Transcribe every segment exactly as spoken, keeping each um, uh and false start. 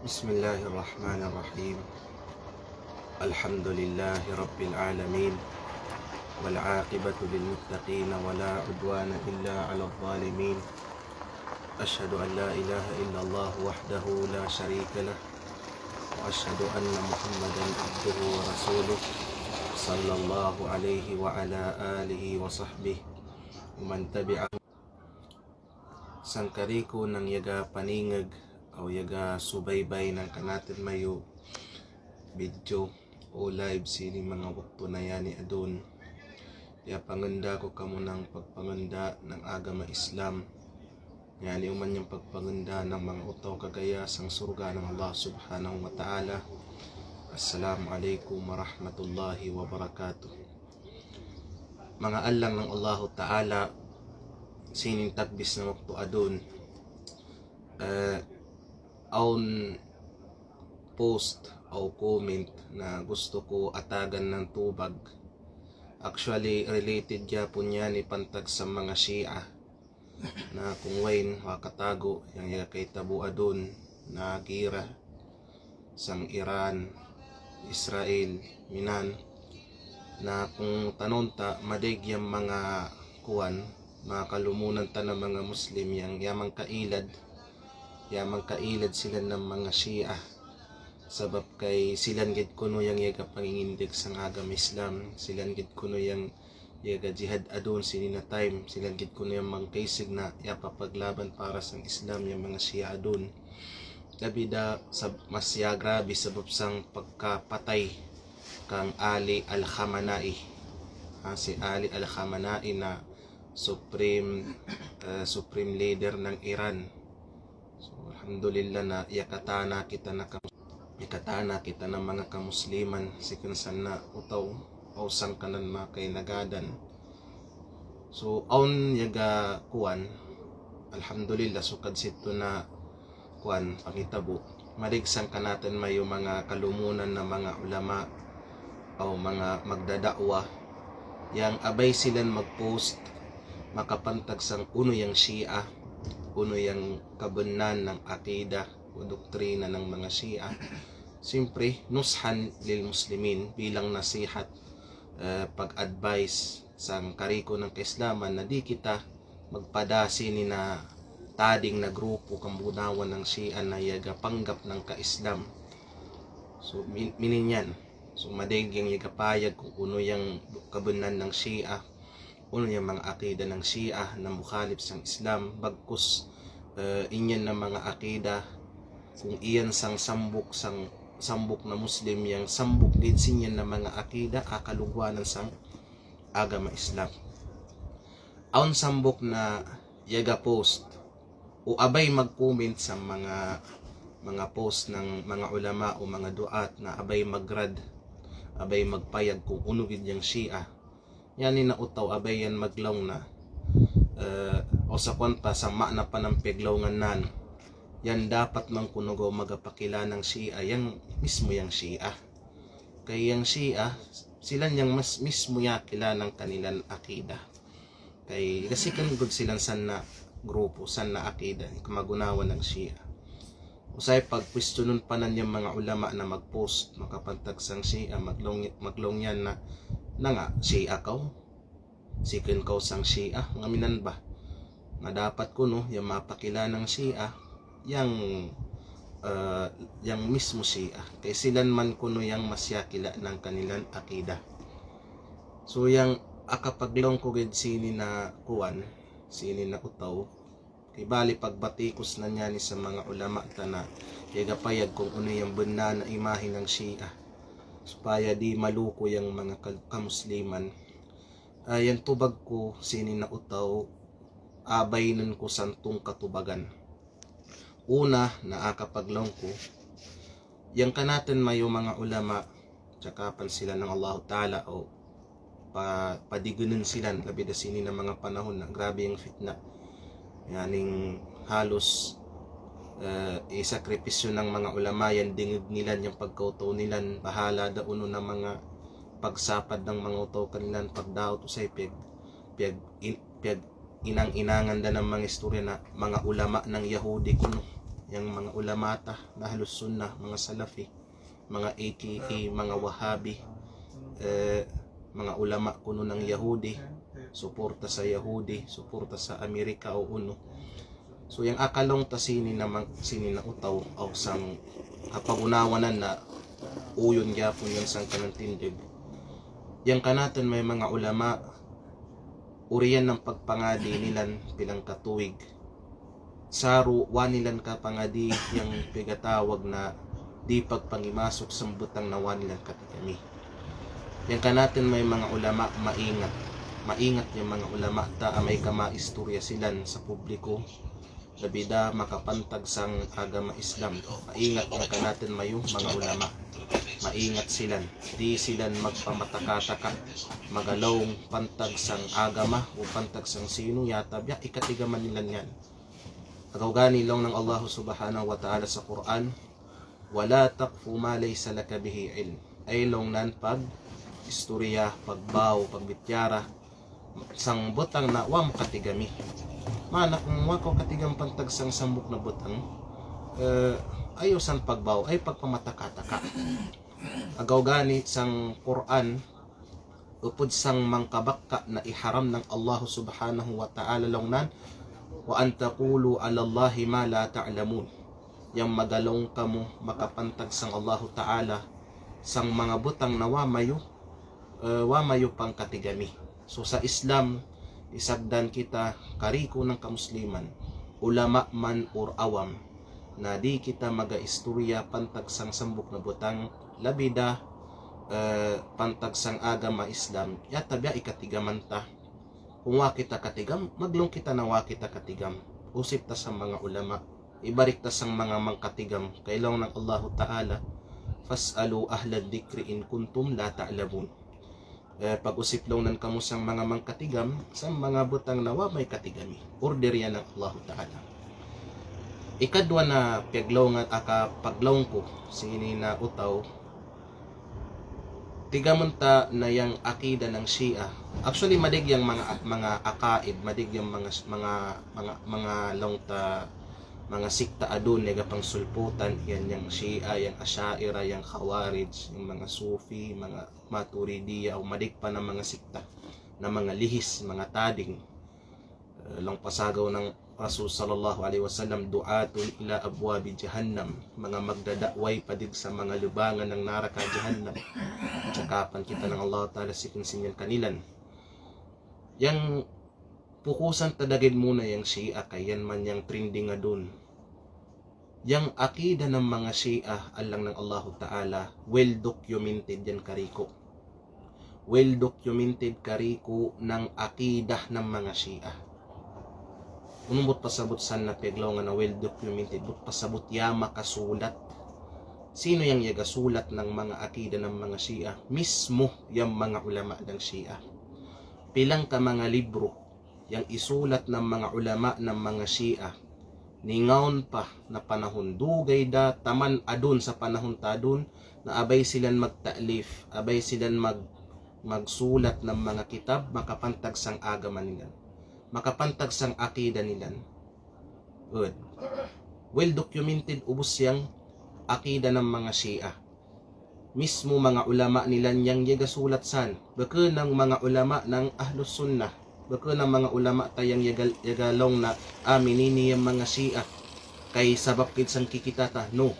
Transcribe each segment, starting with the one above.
بسم الله الرحمن الرحيم. الحمد لله رب العالمين، والعاقبة للمتقين، ولا عدوان إلا على الظالمين. أشهد أن لا إله إلا الله وحده لا شريك له، وأشهد أن محمدا عبده ورسوله، صلى الله عليه وعلى آله وصحبه ومن تبعهم. Sangkariku nang iyaga paningeg, au iyaga subaybay nang kanatid mayu video o live sini manga waktu na yani adun. Iya pangenda ku kamu nang pagpangenda nang agama Islam. Yani uman yang pagpangenda nang manga utau kagaya sang surga nang Allah Subhanahu wa Ta'ala. Assalamu alaikum warahmatullahi wabarakatuh. Manga allang nang Allahu Ta'ala, sinin takbis na waktu adun. Eh, awn post au comment na gusto ku atagan nang tubag. Actually, related gyapon yani pantag sa manga Shia. Na kung wayn wa katago yang iyaga kaitabo adun na gira sang Iran, Israel, minan. Na kung tanonta madaig yang manga kuwan, manga kalumunan ta na manga Muslim yang iya mangkailad, iya mangkailad sila na manga Shia. Sabab kay silan gid kuno yang iyaga pangingindeg sang agama Islam, silan gid kuno yang iyaga jihad adun sini na time, silan gid kuno yang mangkaisig na iya papaglaban para sang Islam yang manga Shia adun. Labi da sab-, mas iyagrabe sabab sang pagkapatay kang Ali Al-Khamenei. Ha, si Ali Al-Khamenei na supreme, eh, supreme leader nang Iran. So, alhamdulillah na iyakatana kita na kam-, iyakatana kita na manga kamusliman, sikin san na utau, au sangkanan makainagadan. So, awn iyaga kuwan, alhamdulillah, sukad situ na kuwan, pangitabo. Madaig sangkanatid mayu manga kalumunan na manga ulama, au manga magdada'wa, yang abay silan magpost makapantag sang unu yang Shia, unu yang kabennan nang akida o doktrina nang manga Shia. Siyempre, nushan lil muslimin, bilang nasihat, eh, pag-advise sangkariku nang kaislaman na di' kita magpada sini na tading na grupu kambunawan nang Shia na iyaga panggap nang ka-Islam. So, min-, minin yan. So, madaig yang iyaga payag kung unu yang kabennan nang Shia, unu yang manga akida nang Shia na mukhalif sang Islam, bagkus, eh, inyan na manga akida, kung iyan sang sambuk, sang sambuk na Muslim yang sambuk gid sinin na manga akida, akalugwanan sang agama Islam. Awn sambuk na iyaga post, o abay mag-comment sa manga, manga post nang manga ulama o manga du'at na abay magrad, abay magpayag kung unu gid yang Shia. Yani na utau abay yan maglaung na, eh, o sa kuwan pa sa ma'na pa nang peglaungan nan. Yan dapat man kuno gawa magapakilala nang Shia, yang mismo yang Shia. Kay yang Shia, silan yang mas-, mismo iyakilala nang kanilan akida. Kay gasikan gud silan san na grupu, san na akida, kamagunawan nang Shia. Usay pagkwestionun pa nan yang manga ulama na magpost makapantag sang Shia, maglaung, maglaung yan na, na nga, Shia kaw? Sikin kaw sang Shia, nga minan ba. Nga dapat kuno, yang mapakilala nang Shia, yang, eh, yang mismo Shia. Kay silan man kuno yang mas iyakilala nang kanilan akida. So, yang akapaglaung ku gid sini na kuwan, sini na utau, kay bali pagbatikus na niya ni sa manga ulama ta na iyaga payag kung unu yang bennan na imahe nang Shia. Supaya di' maluku yang manga ka-, kamusliman. Ah, yang tubag ku sini na utau, abaynen ku san tungka tubagan. Una, na akapaglaung ku, yang kanatnen mayu manga ulama, sakapan sila nang Allahu Ta'ala o pa-, padigenen sila, labi da sini na manga panahun na grabe yang fitna. Yaning halos, eh, isakripisyo nang manga ulama yan dingeg nilan yang pagkautau nilan, bahala da unu na manga pagsapad nang manga utau kanilan, pagdaut usay piyag-, piyag-, in-, piyag-, inang-inangan da nang manga istorya na manga ulama nang Yahudi kuno. yang manga ulama ta na Ahlus Sunnah, manga Salafi, manga A K A, manga Wahabi, eh, manga ulama kunu nang Yahudi, suporta sa Yahudi, suporta sa Amerika o unu. So, yang akalong ta sini na mang-, sini na utaw, aw sang kapagunawanan na uyun gyapun yan sangkanan tindeg. Yang kanatun mai manga ulama, uriyan nang pagpangadi nilan pilang katuwig. Saru wa nilan kapangadi yang pigatawag na di pagpangimasuk sambutang na wa nilan katigami. Yang kanatun mai manga ulama maingat. Maingat yang manga ulama ta a mai kamaistorya silan sa publiko. Labida makapantag sang agama Islam. Maingat yang kanatun mayu manga ulama. Maingat silan. Di silan magpamatakataka. Magalaw pantag sang agama, o pantag sang sinu, yata biya' ikatigaman nilan yan. Agaw gani laung nang Allahu Subhanahu wa Ta'ala sa Qur'an, "Wa la taqfu ma laysa laka bihi ilm." Ay laung nan pag-istorya, pagbaw, pagbichara sang butang na wa mu katigami. Mana kung wa kaw katigam pantag sang sambuk na butang, eh, ayaw san pagbaw, ay pagpamatakataka. Agaw gani sang Qur'an, upud sang mangkabakka na iharam nang Allahu Subhanahu wa Ta'ala laung nan, "Wa an taqulu 'alallahi ma la ta'lamun." Yang magalaw kamu makapantag sang Allahu Ta'ala sang manga butang na wa mayu, eh, wa mayu pangkatigami. So sa Islam, isagdan kita kariku nang kamusliman, ulama man or awam, na di kita magaistorya pantag sang sambuk na butang, labida, eh, pantag sang agama Islam, yata biya' ikatigaman ta. Kung wa kita katigam, maglaung kita na wa kita katigam. Usip ta sang manga ulama. Ibarik ta sang manga mangkatigam. Kay laung nang Allahu Ta'ala, "Fas'alu ahla dhikri in kuntum la ta'lamun." Eh, pag-usip laung nan kamu sang manga mangkatigam, sang manga butang na wa may katigami. Order yan nang Allahu Ta'ala. Ikadwa na piyaglawngan, aka paglawnku, sini na utaw, tigamun ta na yang akida nang Shia. Actually, madig yang manga, manga akaid, madig yang manga, manga, manga, manga laung ta, manga sikta adun, yaga pangsulputan, yan yang Shia, yang Asha'ira, yang Khawarij, yang manga Sufi, manga Maturidiya, o madig pa na manga sikta, na manga lihis, manga tading. Eh, laung pasagaw nang Rasul sallallahu alaihi wasallam, "Du'atun ila abwabi jahannam." Manga magdada'way pa dig sa manga lubangan nang naraka jahannam. Cakapan kita nang Allah Ta'ala si kung singgan kanilan. Yang pukusan ta dagid muna yang Shia, kay yan man yang trending adun. Yang akida nang manga Shia, alang nang Allahu Ta'ala, well documented yan kariku. Well documented kariku nang akida nang manga Shia. Unu but pasabut san na piyaglawngan na well documented, but pasabut ya makasulat. Sino yang yaga sulat nang manga akida nang manga Shia? Mismo yang manga ulama nang Shia. Pilang ka manga libro yang isulat nang manga ulama nang manga Shia. Ningaun pa na panahun dugay da, taman adun sa panahun tadun, na abay silan magta'lif, abay silan mag-, magsulat nang manga kitab makapantag sang agama nilan, makapantag sang akida nilan. Good. Well documented ubus yang akida nang manga Shia. Mismo manga ulama nilan yang yaga sulat san. Bukun nang manga ulama nang Ahlus Sunnah. Bukun nang manga ulama ta yang yaga, yaga laung na, ah, minini yang manga Shia. Kay sabab kit san kikita ta, no.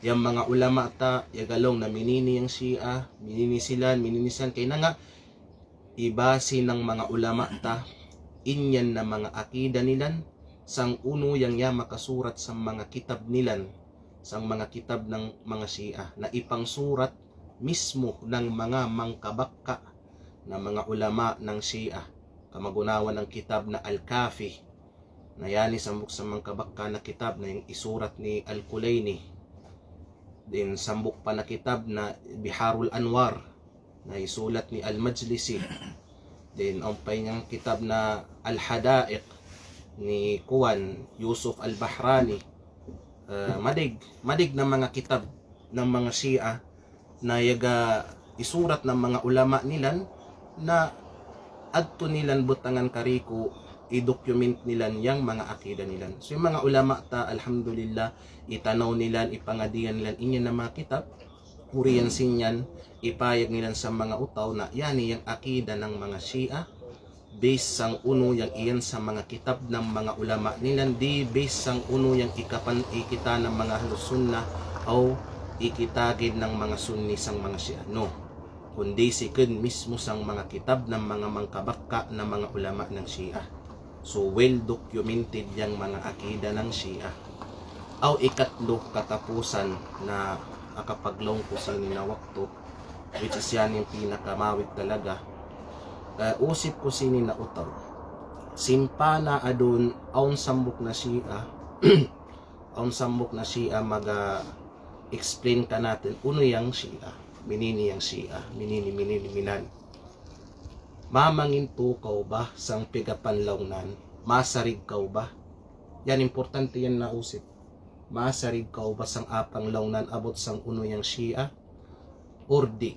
Yang manga ulama ta yaga laung na minini yang Shia, minini silan, minini san, kay nanga ibasi nang manga ulama ta, inyan na manga akida nilan, sang unu yang ya makasurat sang manga kitab nilan, sang manga kitab nang manga Shia, na ipangsurat mismo nang manga mangkabakka na manga ulama nang Shia. Kamagunawan nang kitab na Al-Kafi, na yani sambuk sa mangkabakka na kitab na yang isurat ni Al-Kulaini. Din sambuk pa na kitab na Biharul Anwar, na isulat ni Al-Majlisi. Din awn pa inyang kitab na Al-Hadaiq ni kuwan, Yusuf Al-Bahrani. Eh, madig, madig na manga kitab nang manga Shia na yaga isurat nang manga ulama nilan, na adtu nilan butangan kariku i-document nilan yang manga akida nilan. So, yang manga ulama ta, alhamdulillah, itanaw nilan, ipangadian nilan, iyan na manga kitab, uri iyan sin iyan, ipayag nilan sa manga utaw na, yani yang akida nang manga Shia, base sang unu yang iyan sa manga kitab nang manga ulama nilan, di base sang unu yang ikapan, ikita nang manga Ahlus Sunnah, aw ikita gid nang manga Sunni sang manga Shia. No. Kundi sikun mismu sang manga kitab nang manga mangkabakka nang manga ulama nang Shia. So, well documented yang manga akida nang Shia. Aw ikatlu katapusan na akapaglaw ku sini na waktu, which is yani pinakamawig talaga. Eh, usip ku sini na utaw. Simpa na adun awn sambuk na Shia, awn sambuk na Shia maga-explain kanatun unu yang Shia, minini yang Shia, minini, minini, minan. Mamangintu kaw ba sang pigapanlawnan, masarig kaw ba? Yan importante yan na usip. Masarig kaw ba sang apanglawnan about sang unu yang Shia? Or di?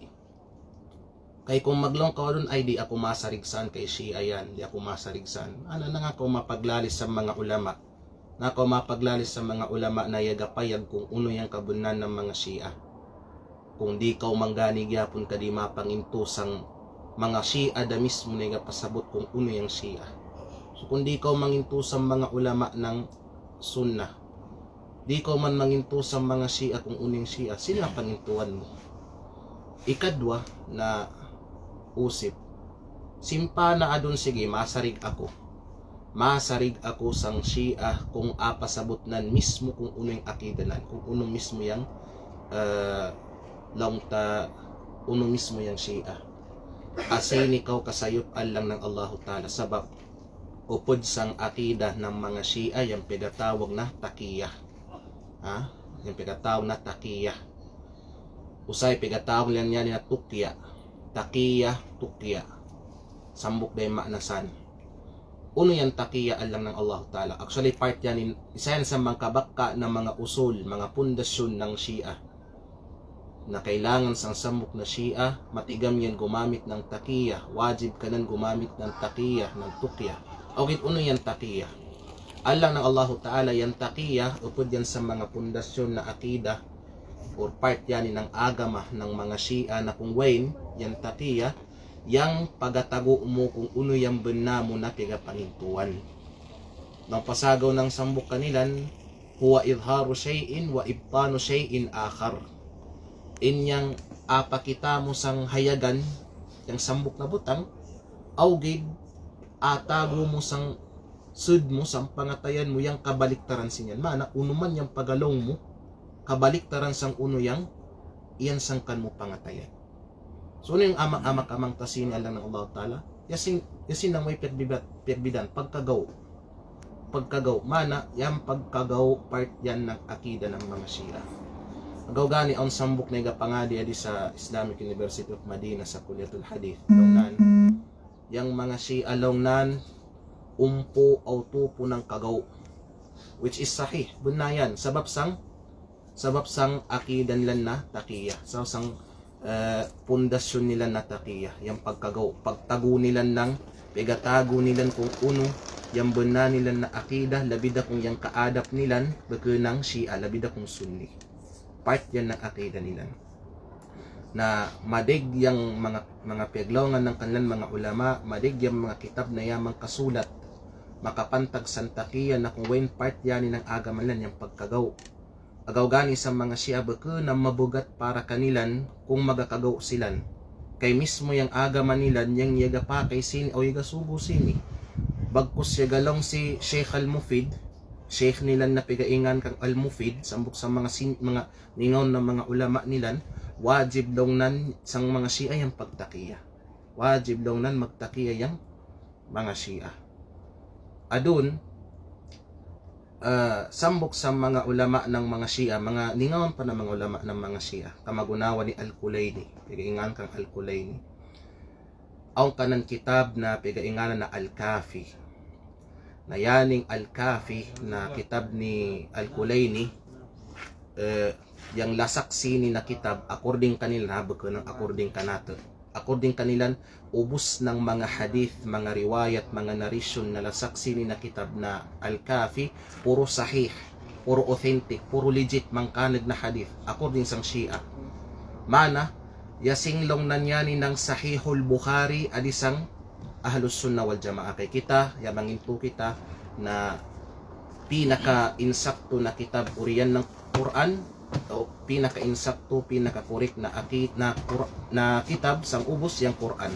Kay kung maglaw kaw adun, ay di aku masarig san kay Shia yan, di aku masarig san. Ana, na nga kaw mapaglalis sa manga ulama. Na nga kaw mapaglalis sa manga ulama na iyaga payag kung unu yang kabunnan nang manga Shia. Kung di kaw manggani gihapun kadi mapangintu sang manga Shia da mismu na iyaga pasabut kung unu yang Shia. So kung di kaw mangintu sang manga ulama nang Sunnah, di kaw man mangintu sang manga Shia kung unu yang Shia, sino pangintuan mu? Ikadwa na usip. Simpa na adun, sige, masarig aku. Masarig aku sang Shia kung apa sabutnan mismu kung unu yang akidanan, kung unu mismu yang, eh, laung ta unu mismu yang Shia. Asini kaw kasayup allang nang Allahu Ta'ala, sabab upud sang akida nang manga Shia yang piyagatawag na taqiyah. Ha? Yang piyagatawag na taqiyah. Usay piyagatawag nila yan na tuqya. Taqiyah, tuqya. Sambuk da i ma'na san. Unu yan taqiyah allang nang Allahu Ta'ala? Actually, part yan in, isa yan sa mangkabakka na manga usul, manga pundasyon nang Shia. Na kailangan sang sambuk na Shia, matigam yan gumamit nang taqiyah, wajib kanan gumamit nang taqiyah, nang tuqya. Aw gid unu yan taqiyah? Allang nang Allahu Ta'ala yan taqiyah, upud yan sa manga pundasyon na akida, or part yan nang agama nang manga Shia na kung wayn yan taqiyah, yang pagatagu mu kung unu yang benna mu na pigapangintuan. Nang pasagaw nang sambuk kanilan, huwa idharu shay'in wa ibtanu shay'in akhar. In yang apakita mu sang hayagan, yang sambuk na butang, aw gid atagu mu sang sud mu, sang pangatayan mu yang kabaliktaran siniyan. Ma'ana, unu man yang pagalaw mu, kabaliktaran sang unu yang iyan sangkan mu pangatayan. So, unu yang ama-, amak-amang ta sini allang nang Allahu Ta'ala? Yasin, yasin nang way piyagbibat-, piyagbidan, pagkagaw. Pagkagaw, ma'ana, yang pagkagaw part yan nang akida nang manga Shia. Agaw gani awn sambuk na iyaga pangadi adi sa Islamic University of Madinah sa Kulliyatul Hadith. Laung nan, yang manga Shia laung nan, umpu aw tupu nang kagaw. Which is sahih, benna yan. Sabab sang, sabab sang akida nilan na taqiyah. Sabab sang, eh, pundasyon nilan na taqiyah. Yang pagkagaw, pagtagu nilan nang, pegatagu nilan kung unu yang benna nilan na akida, labi da kung yang kaadap nilan, beke nang Shia, labi da kung Sunni. Part yan nang akida nilan. Na madeg yang manga, manga piyaglawngan nang kanilan manga ulama, madeg yang manga kitab na yang mangkasulat, makapantag sang taqiyah na kung wayn part yan nang agama nilan yang pagkagaw. Agaw gani sa manga Shia beke na mabugat para kanilan kung magakagaw silan. Kay mismu yang agama nilan yang iyaga pakay sini aw iyaga subu sini. Bagkus iyaga laung si Sheikh Al-Mufid, Sheikh nilan na pigaingan kang Al-Mufid, sambuk sa manga sin-, manga ningawn na manga ulama nilan, wajib laung nan sang manga Shia yang pagtaqiyah. Wajib laung nan magtaqiyah yang manga Shia. Adun, eh, sambuk sa manga ulama nang manga Shia, manga ningawn pa na manga ulama nang manga Shia, kamagunawan ni Al-Kulaini, pigaingan kang Al-Kulaini. Awn kanan kitab na pigainganan na Al-Kafi. Na yaning Al-Kafi na kitab ni Al-Kulaini, eh, yang lasak sini na kitab, according kanila, beke nang according kanatu. According kanilan, ubus nang manga hadith, manga riwayat, manga narration na lasak sini na kitab na Al-Kafi, puro sahih, puro authentic, puro legit mangkaneg na hadith, according sang Shia. Mana, ya singlong nan yani nang Sahihul Bukhari, adi sang Ahlus Sunnah wal Jamaah. Kay kita, ya mangintu kita na pinakainsakto na kitab oriyan nang Qur'an, o pinakainsakto, pinaka-correct na aki-, na Qur-, na kitab sang ubus yang Qur'an.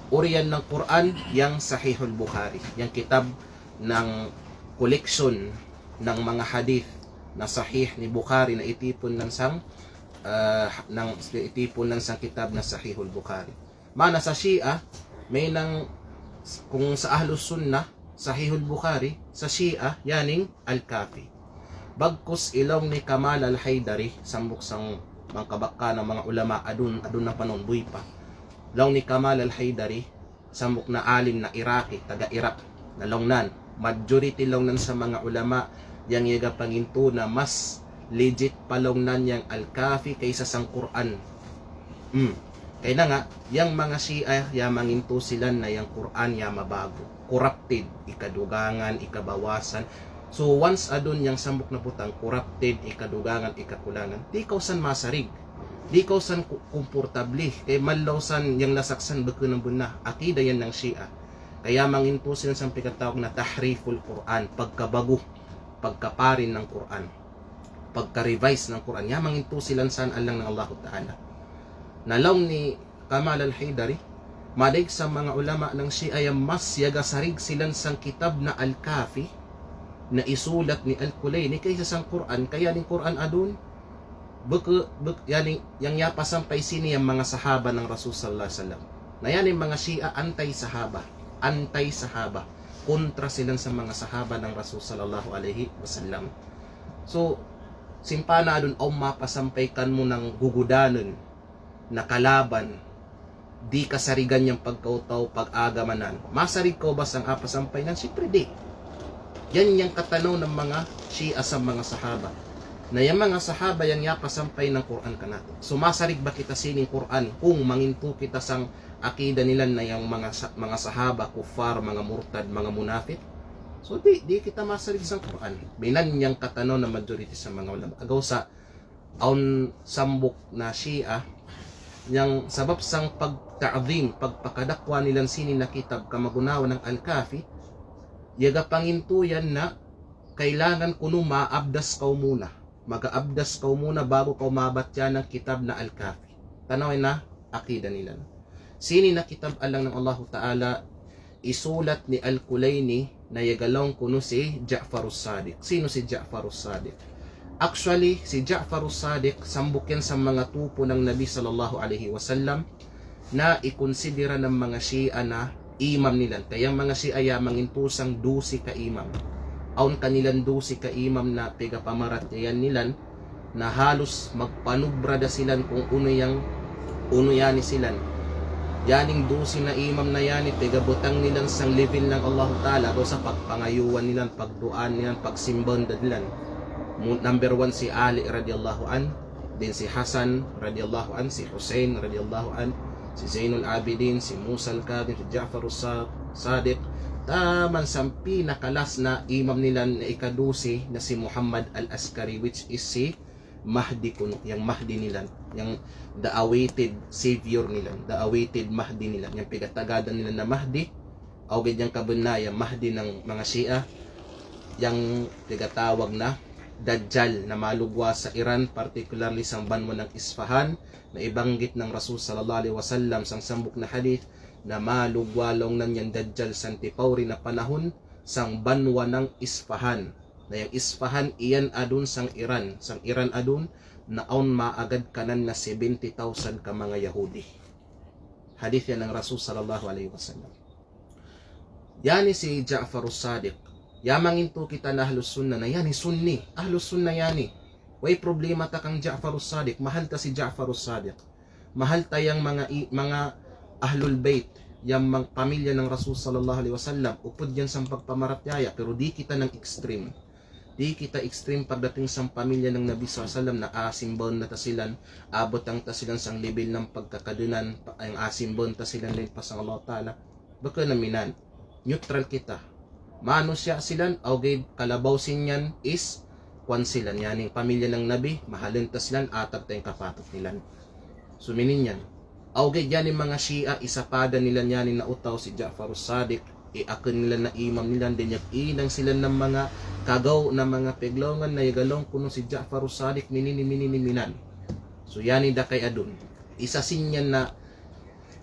Oriyan nang Qur'an yang Sahihul Bukhari, yang kitab nang collection nang manga hadith na sahih ni Bukhari na itipun nan sang, eh, nang itipun nan sang kitab na Sahihul Bukhari. Mana sa Shia, menang kung sa Ahlus Sunnah, Sahihul Bukhari, sa Shia, yaning Al-Kafi. Bagkus i laung ni Kamal Al-Haidari, sambuk sang mangkabakka na manga ulama adun, adun na panahun buhi pa. Laung ni Kamal Al-Haidari, sambuk na alim na Iraqi, taga Iraq, na laung nan. Majority laung nan sa manga ulama yang iyaga pangintu na mas legit pa laung nan yang Al-Kafi kaysa sang Qur'an. Hmm. Kay na nga, yang manga Shia, ya mangintu sila na yang Qur'an ya mabago. Corrupted i kadugangan, i kabawasan. So, once adun yang sambuk na butang corrupted i kadugangan, i kakulangan, di kaw san masarig. Di kaw san ku-, komportable. Kay mallaw san yang lasak san beken nang bena. Akida yan nang Shia. Kaya mangintu sila sang pigatawag na tahriful Qur'an, pagkabago, pagkaparin nang Qur'an, pagka-revise nang Qur'an. Ya mangintu sila san alang nang Allahu Ta'ala. Na laung ni Kamal Al-Haidari, madaig sa manga ulama nang Shia ya mas iyaga sarig sila sang kitab na Al-Kafi, na isulat ni Al-Kulaini, kaysa sang Qur'an, kaya ni Qur'an adun, beke, bek-, yani, yang iyapasampay sini yang manga sahaba nang Rasul sallallahu alaihi wasallam. Na yani manga Shia anti-sahaba, anti-sahaba. Kontra sila sa manga sahaba nang Rasul sallallahu alaihi wasallam. So, simpana adun awn mapasampay kanmu nang gugudanen, na kalaban, di kasarigan yang pagkauta-uta, pag-agamanan. Masarig kaw ba sang apasampay nan? Siyempre di. Yan yang katanaw nang manga Shia sa manga sahaba. Na yang manga sahaba yang iyapasampay nang Qur'an kanatu. So masarig ba kita sini Qur'an kung mangintu kita sang akida nila na yang manga sa-, manga sahaba kuffar, manga murtad, manga munafik? So di, di kita masarig sang Qur'an. Binan yang katanaw na majority sa manga ulama. Agaw sa awn sambuk na Shia, yang sabab sang pagta'zim, pagpakadakwa nila sini na kitab kamagunawan nang Al-Kafi, iyaga pangintu yan na kailangan kunu maabdas kaw muna. Mag-aabdas kaw muna bago kaw mabatsa nang kitab na Al-Kafi. Tanaw na akida nila. Sini na kitab alang nang Allahu Ta'ala, isulat ni Al-Kulaini na iyaga laung kunu si Ja'farus Sadiq. Sinu si Ja'farus Sadiq? Actually, si Ja'farus Sadiq, sambuk yan sa manga tupu nang Nabi sallallahu alaihi wasallam, na ikonsidera nang manga Shia na imam nilan. Kaya manga Shia ya mangintu sang dusi ka imam. Awn kanilan dusi ka imam na pegapamaratiyaya nilan, na halus magpanubra da silan kung unu yang, unu yani silan. Yaning dusi na imam na yani, pegabutang nilan sang level nang Allahu Ta'ala, agaw sa pagpangayuan nilan, pagdu'aan nilan, pagsimban da nilan. Mu-, number one si Ali radiyallahu an, then si Hasan radiyallahu an, si Hussein radiyallahu an, si Zainul Abidin, si Musa Al-Kadhim, si Ja'far Sa-, Sadiq, taman sang pinakalas na imam nilan na ikadusi na si Muhammad Al-Askari, which is si Mahdi kunu, yang Mahdi nilan, yang the awaited savior nilan, the awaited Mahdi nilan, yang pegatagadan nilan na Mahdi, aw gad yang kabennayan Mahdi nang manga Shia, yang pegatawag na Dajjal na malugwa sa Iran, particularly sang banwa nang Isfahan, na ibanggit nang Rasul sallallahu alaihi wasallam sang sambuk na hadith, na malugwa laung nan yang Dajjal sang tipawri na panahun, sang banwa nang Isfahan. Na yang Isfahan iyan adun sang Iran, sang Iran adun, na awn maagad kanan na seventy thousand ka manga Yahudi. Hadith yan nang Rasul sallallahu alaihi wasallam. Yani si Ja'farus Sadiq. Ya mangintu kita na Ahlus Sunnah na yani Sunni. Ahlus Sunnah yani. Way problema ta kang Ja'farus Sadiq. Mahal ta si Ja'farus Sadiq. Mahal ta yang manga i-, manga Ahlul Bait, yang mang-, pamilya nang Rasul sallallahu alaihi wasallam, upud yan sang pagpamaratiyaya, pero di kita nang extreme. Di kita ekstrem pagdating sang pamilya nang Nabi sallallahu alaihi wasallam na a'a simbahan na tasilan, abutang tasilan sang level nang pagkakadenan, pa-, yang a'a simbahan tasilan lain pa sang Allah Ta'ala. Bukun na minan. Neutral kita. Manusiya' silan, aw ga'i kalabaw sin iyan is, kuwan silan, yaning pamilya nang Nabi, mahalen tasilan, atag tayang kapatut nilan. Suminin iyan. Aw ga'i yaning manga Shia, isapad nilan yaning na utaw si Ja'farus Sadiq, i akun nilan na imam nilan, din yak inang silan na manga kagaw na manga peglawngan na yaga laung kunu si Ja'farus Sadiq, minini, minini, minan. So yaning dakay adun. Isa sin iyan na,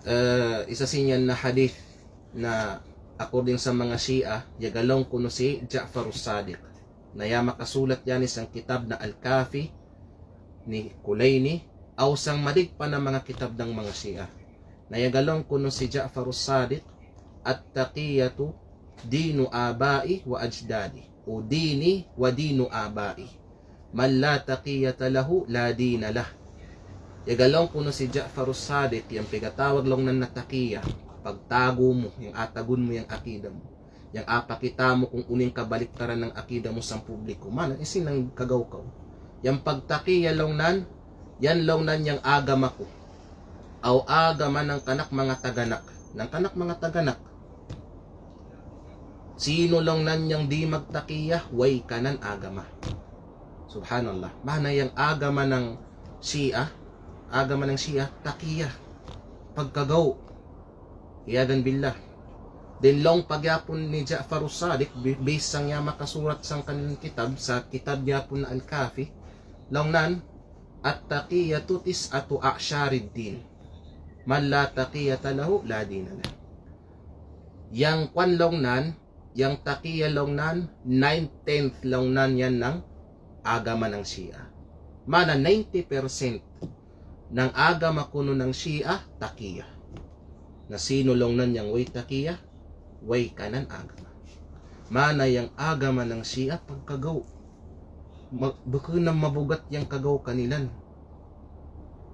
eh, isa sin iyan na hadith na according sa manga Shia, yaga laung kunu si Ja'farus Sadiq. Na ya makasulat yaning sang kitab na Al-Kafi ni Kulaini, aw sang madigpa na manga kitab nang manga Shia. Na yaga laung kunu si Ja'farus Sadiq, "At-taqiyatu dinu abai wa ajdadi, o dini wa dinu abai. Man la taqiyata lahu la dina lah." Yaga laung kunu si Ja'farus Sadiq, yang pigatawag laung nan na taqiya, pagtagu mu, yang atagun mu yang akida mu. Yang apakita mu kung unu ing kabaliktaran nang akida mu sang publiko. Mana, isin nang kagaw kaw. Yang pagtaqiya laung nan, yan laung nan yang agama ku. Aw agama nang kanak manga taganak. Nang kanak manga taganak. Sino laung nan yang di' magtaqiya, way kanan agama. Subhanallah. Mana yang agama nang Shia, agama nang Shia, taqiya. Pagkagaw. Iyadan billah. Din laung pa gihapon ni Ja'farus Sadiq, bi-, bisang ya makasulat sang kanilang kitab, sa kitab gihapon na Al-Kafi, laung nan, "At-taqiyatu tis'atu a'sharid din. Man la taqiyata lahu, la dina lah." Yang kuwan laung nan, yang taqiya laung nan, nine tenth laung nan yan nang agama nang Shia. Mana ninety percent nang agama kunu nang Shia, taqiya. Na sino laung nan yang way taqiya, way kanan agama. Mana yang agama nang Shia pagkagaw. Ma-, bukun na mabugat yang kagaw kanilan.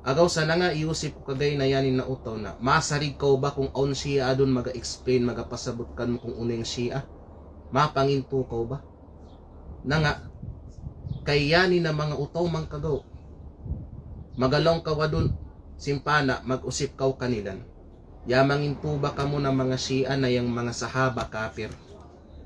Agaw sa nanga iusip ku kagay na yanin na utaw na. Masarig kaw ba kung awn Shia adun maga-explain, magapasabut kanu kung unu yang Shia? Mapangintu kaw ba? Nanga, kay yanin na manga utaw mangkagaw. Maga laung kaw adun, simpana, mag-usip kaw kanilan. Ya mangintu ba kamu na manga Shia na yang manga sahaba kafir?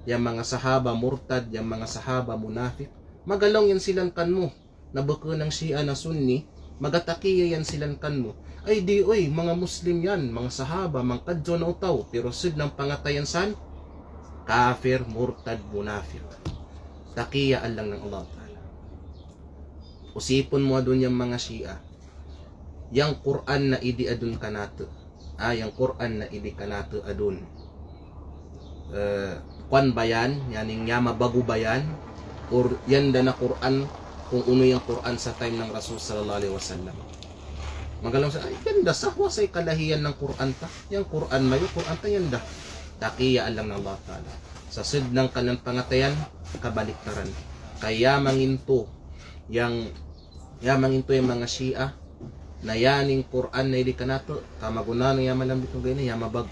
Yang manga sahaba murtad, yang manga sahaba munafik? Maga laung yan silan kanmu. Na bukun nang Shia na Sunni, magataqiya yan silan kanmu. Ay di', oy, manga Muslim yan, manga sahaba, mangkadjaw na utaw, pero sud nang pangatayan san, kafir, murtad, munafik. Taqiya allang nang Allah Ta'ala. Usipun mu adun yang manga Shia. Yang Qur'an na idi adun kanatu. Ah, yang Qur'an na idi kanatu adun. Eh, kuwan ba yan, yaning yama bagu ba yan, or yanda na Qur'an, kung unu yang Qur'an sa time nang Rasul sallallahu alaihi wasallam. Maga laung sa, ay, yanda sa, wa sa i kalahiyan nang Qur'an ta. Yang Qur'an mayu, Qur'an ta yanda. Taqiya allang nang Allah Ta'ala. Sa sud nang kanan pangatayan, kabaliktaran. Kay ya mangintu, yang Ya mangintu yang manga Shia, na yaning Qur'an na idi kanatu, kamagunanu ya malambit kung ga'i na, ya mabag-,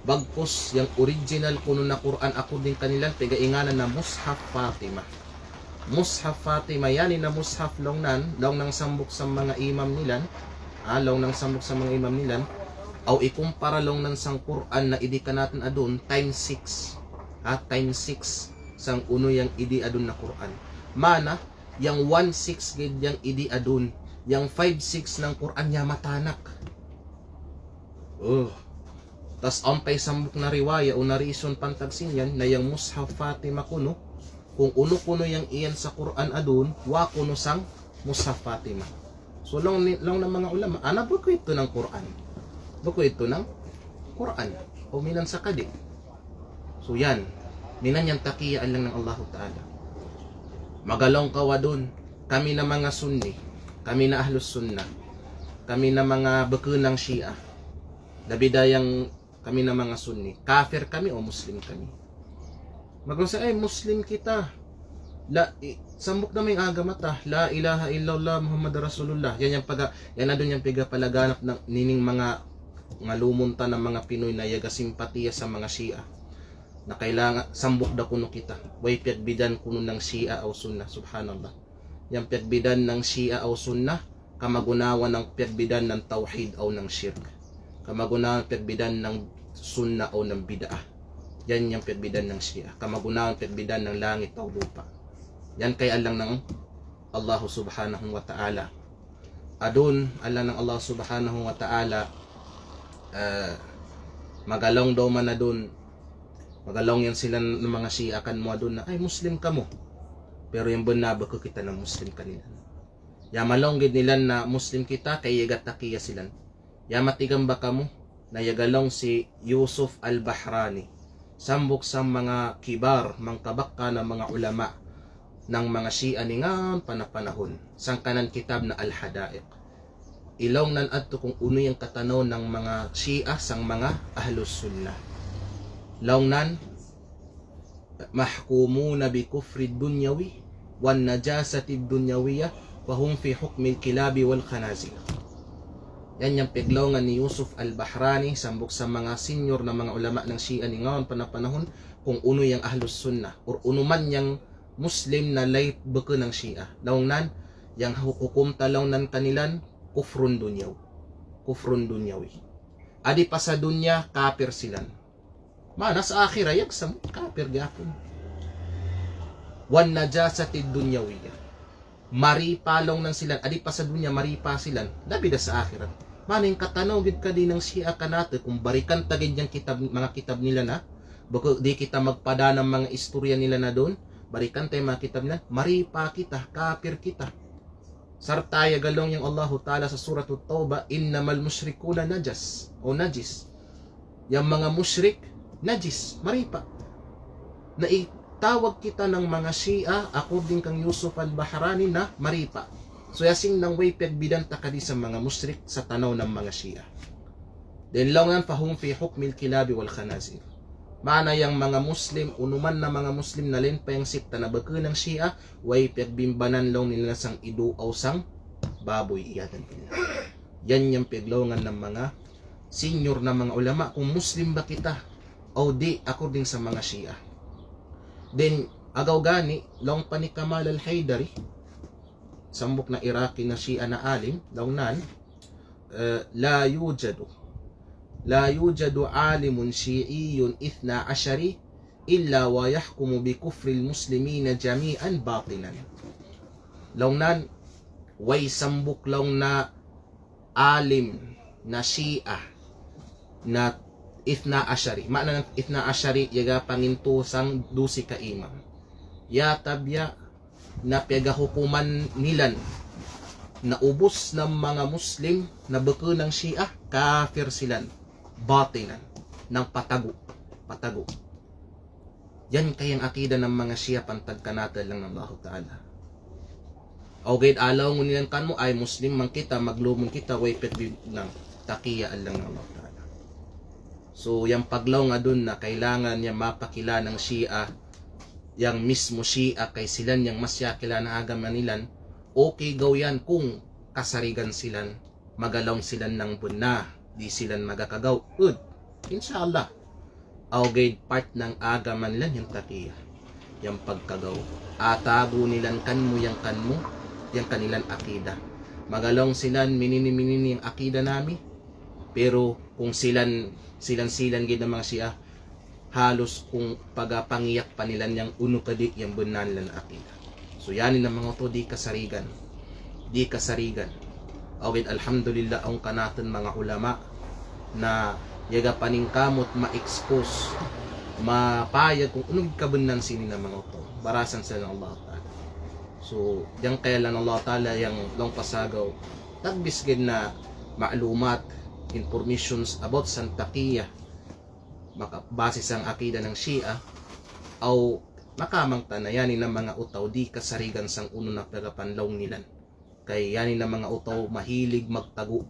bagkus yang original kunu na Qur'an according kanilan, pegge' inganan na Mushaf Fatima. Mushaf Fatima, yanin na mushaf laung nan, laung nang sambuk sang manga imam nilan, ah, laung nang sambuk sang manga imam nilan, aw ikumpara laung nan sang Qur'an na idi kanatun adun, times six. Ah, times six sang unu yang idi adun na Qur'an. Mana, yang one six gid yang idi adun, yang five six nang Qur'an ya matanak. Oh. Tas ampay sambuk na riwaya o na reason pantag sin yan, na yang Mushaf Fatima kunu, kung unu kunu yang iyan sa Qur'an adun, wa kunu sang Mushaf Fatima. So, laung ni, laung nang manga ulama, ana buku itu nang Qur'an. Buku itu nang Qur'an. O minan sa kadi. So yan, minan yan taqiya allang nang Allahu Ta'ala. Maga laung kaw adun, kami na manga Sunni, kami na Ahlus Sunnah, kami na manga bukun nang Shia. Labi da yang kami na manga Sunni, kafir kami o Muslim kami? Maga laung sa, eh, Muslim kita. La, i-, sambuk da maing agama ta, la ilaha illallah Muhammad Rasulullah. Yan yang paga, yan adun yang pegapalaganap nang nining manga ngalumun ta na manga Pinoy na yaga simpatiya sa manga Shia. Na kailangan sambuk da kunu kita. Way piyagbidan kunu nang Shia aw Sunnah, subhanallah. Yang piyagbidan nang Shia aw Sunnah, kamagunawan nang piyagbidan nang tawhid aw nang shirk. Kamagunawan piyagbidan nang Sunnah aw nang bid'ah. Yan yang piyagbidan nang Shia. Kamagunawan piyagbidan nang langit aw lupa'. Yan kay allang nang Allah subhanahu wa ta'ala. Adun, allang nang Allah subhanahu wa ta'ala, eh, magalaung daw man adun, magalaung yan silan manga Shia kan mu adun na, ay, Muslim kamu. Pero yang benna beke kita na Muslim kanilan. Ya malaung gid nilan na Muslim kita, kay iyaga takiya silan. Ya matigamba kamu, na iyaga laung si Yusuf Al-Bahrani. Sambuk sang manga kibar, mangkabakka na manga ulama, nang manga Shia ningan pana-panahun. Sangkanan kitab na Al-Hadaiq. Ilaung nan adtu kung unu yang katanaw nang manga Shia sang manga Ahlus Sunnah. Laung nan, mahkumuna bi kufri dunyawi wan najasati dunyawiyah, fahum fi hukmil kilabi wal khanazir. Yan yang peglaungan ni Yusuf Al-Bahrani, sambuk sa manga senior na manga ulama nang Shia ningan pana-panahun, kung unu yang Ahlus Sunnah, or unu man yang Muslim na lay beke nang Shia. Laung nan, yang hu-, hukum ta laung nan kanilan, kufrun dunyaw-, kufrun dunyawi. Adi pa sa dunya, kapir silan. Mana sa akhirat, yagsam, kapir gapun. Wan najasati dunyawiyah. Maripa laung nan silan, adi pa sa dunya maripa silan, labi da sa akhirat. Mana yang katanaw gid kadi nang Shia kanate, kung barikan ta gid yang kitab, manga kitab nila na, beke di kita magpada nang manga istorya nila na dun, barikan ta yang manga kitab nila, maripa kita, kapir kita. Sarta' iyaga laung yang Allahu Ta'ala sa Suratut Taubah, "Innamal mushrikuna najas," o najis. Yang manga mushrik, najis, maripa. Na itawag kita nang manga Shia, according kang Yusuf Al-Bahrani na maripa. So yasing nang way piyagbidan ta kadi sa manga mushrik sa tanaw nang manga Shia. Then laung nan, fahum fi hukmil kilabi wal khanazir. Mana yang manga Muslim, unu man na manga Muslim na lain pa yang sekta na beke nang Shia, way piyagbimbanan laung nila sang idu' aw sang baboy, iyadan billah. Yan yang peglaungan nang manga senior na manga ulama kung Muslim ba kita aw di according sa manga Shia. Then, agaw gani, laung pa ni Kamal Al-Haidari, sambuk na Iraqi na Shia na alim, laung nan, eh, la yujadu, la yujadu alimun Shi'iyyun ithna ashari illa wa yahkumu bi kufril muslimina jami'an batinan. Laung nan, way sambuk laung na alim na Shia na Ithna Ashari. Ma'na Ithna Ashari, iyaga pangintu sang dusi ka imam. Iyatabya na piyagahukuman nilan na ubus na manga Muslim na beke nang Shia, kafir silan. Batinan. Nang patagu'. Patagu'. Yan kayang akida nang manga Shia pantag kanate lang nang Allahu Ta'ala. Aw gaid alaw ngun yan kan mu, ay Muslim man kita, maglumun kita, way pet bi nang takiya lang nang Allahu Ta'ala. So, yang paglaw nga dun na kailangan yang mapakila nang Shia, yang mismo Shia kay silan yang mas yakila nang agama nilan, okay gaw yan kung kasarigan silan, magalaw silan nang bunna, di silan magakagaw, ud. Insha Allah. Aw gaid part nang agama nilan yang takiya. Yang pagkagaw. Atagu nilan kan mu, yang kan mu, yang kanilan akida. Magalaw silan minini-minini yang akida nami. Pero kung silan, silan-silan gaid na manga Shia, halos kung pagapangiyak pa nilan yang unu kadi yang bunna nilan akida. So, yan na manga oto di kasarigan. Di kasarigan. Aw gaid alhamdulillah, awn kanatun manga ulama na yaga paningkamot ma-expose, mapayag kung unu kabunnan sini na manga oto. Barasan sa Allah Ta'ala. So, yang kaya lang Allah Ta'ala yang long pasagaw. Tagbis gaid na ma'lumat, informations about sang takiya. Maka base sang akida nang Shia, aw makamang ta na yan na manga oto di kasarigan sang unu na pagapanlaw nilan. Kay yan na manga oto mahilig magtagu'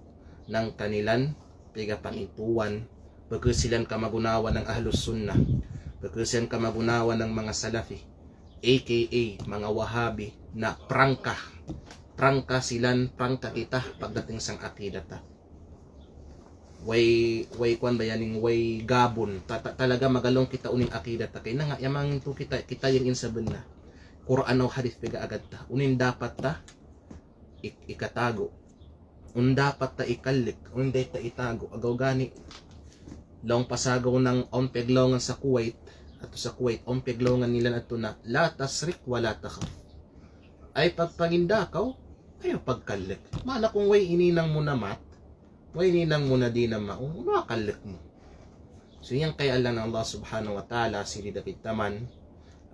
nang kanilan pagapangintuan, pagkasilan kamagunawan nang Ahlus Sunnah, pagkasilan kamagunawan nang manga Salafi, A K A manga Wahabi, na prangka, prangka silan, prangka kita pagdating sang akida ta. Way, way kuwan ba yan ing way gabun. Ta-, ta-, talaga magalong kita unin akida ta kay. Na nga', ya mangin tu kita, kita yang in sabenna. Qur'an aw hadith pegga' agad ta. Unin dapat ta ik-, ikatago. Unin dapat ta ikallek. Unin dapat ta itago. Agaw gani. Laung pasagaw nang awn peglongan sa Kuwait. Atu sa Kuwait, awn peglongan nila atu na, "La tasrik wa la takhaf." Ay pagpangindakaw, ayaw pagkallek. Mana kung way ininang mu na mat, way ininang mu na di' na mau, unu kallek mu? So, yang kay Allah na Allah Subhanahu wa Ta'ala, sirida kita man,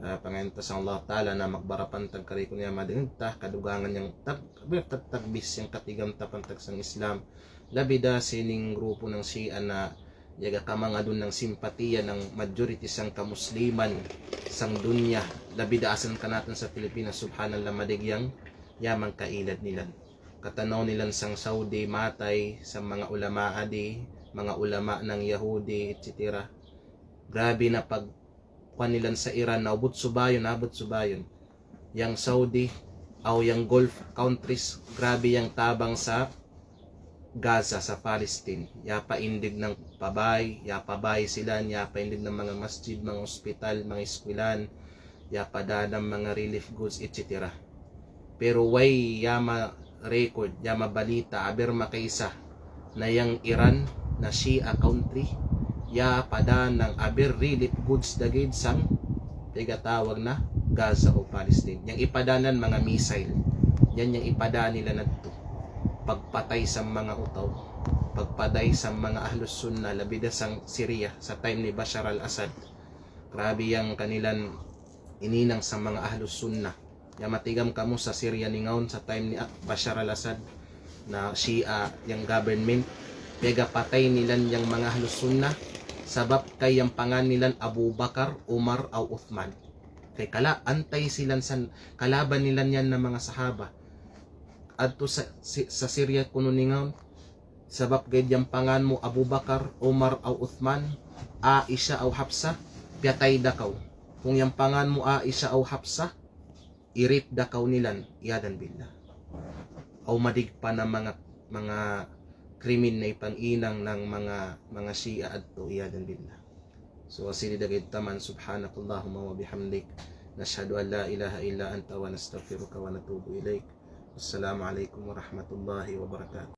ah, pangain ta sang Allah Ta'ala na magbara pantag kari kun ya madengta, kadugangan yang tag-, ber-, tag-, tagbis yang katigam ta pantag sang Islam. Labi da sining grupo nang Shia na yaga kamangadun nang simpatiya nang majority sang kamusliman sang dunya. Labi da asan kanatun sa Pilipinas, subhanallah, madig yang yaman kailad nilan. Katanaw nilan sang Saudi matay sang manga ulama adi, manga ulama nang Yahudi, et cetera. Grabe na pag kuwan nilan sa Iran, na ubut subayun, abut subayun. Yang Saudi, aw yang Gulf countries, grabe yang tabang sa Gaza, sa Palestine. Yapaindig nang pabay, yapabay sila, yapaindig nang manga masjid, manga ospital, manga eskwelan, yapada nang manga relief goods, et cetera. Pero way yama record, yama balita, aber makaisa na yang Iran na Shia country, yapada nang aber relief goods dagid sang pegga' tawag na Gaza o Palestine. Yang ipada nan manga missile. Yan yang ipada nila natu. Pagpatay sang manga utaw. Pagpatay sang manga Ahlus Sunnah, labi da sang Syria, sa time ni Bashar al-Assad. Grabe yang kanilan ininang sang manga Ahlus Sunnah. Ya matigam kamu sa Syria ningawn sa time ni, ah, Bashar al-Assad na Shia yang government. Pegga' patay nilan yang manga Ahlus Sunnah. Sabab kay yang pangan nilan Abu Bakar, Umar, aw Uthman. Kay kala-, antay silan san, kalaban nilan yan na manga sahaba. Adtu sa, si-, sa Syria kunu ningawn. Sabab gaid yang pangan mu Abu Bakar, Umar, aw Uthman, Aisha, aw Hafsa, piyatay da kaw. Kung yang pangan mu Aisha, aw Hafsa, i-rape da kaw nilan, iyadan billah. Aw madig pa na manga, manga krimen na ipanginang nang manga, manga Shia adtu, iyadan billah. So, sirida kita man, subhanakallahumma wa bihamdik. Nashhadu an la ilaha illa anta wa nastaghfiruka wa natubu ilaik. Wassalamu alaikum warahmatullahi wabarakatuh.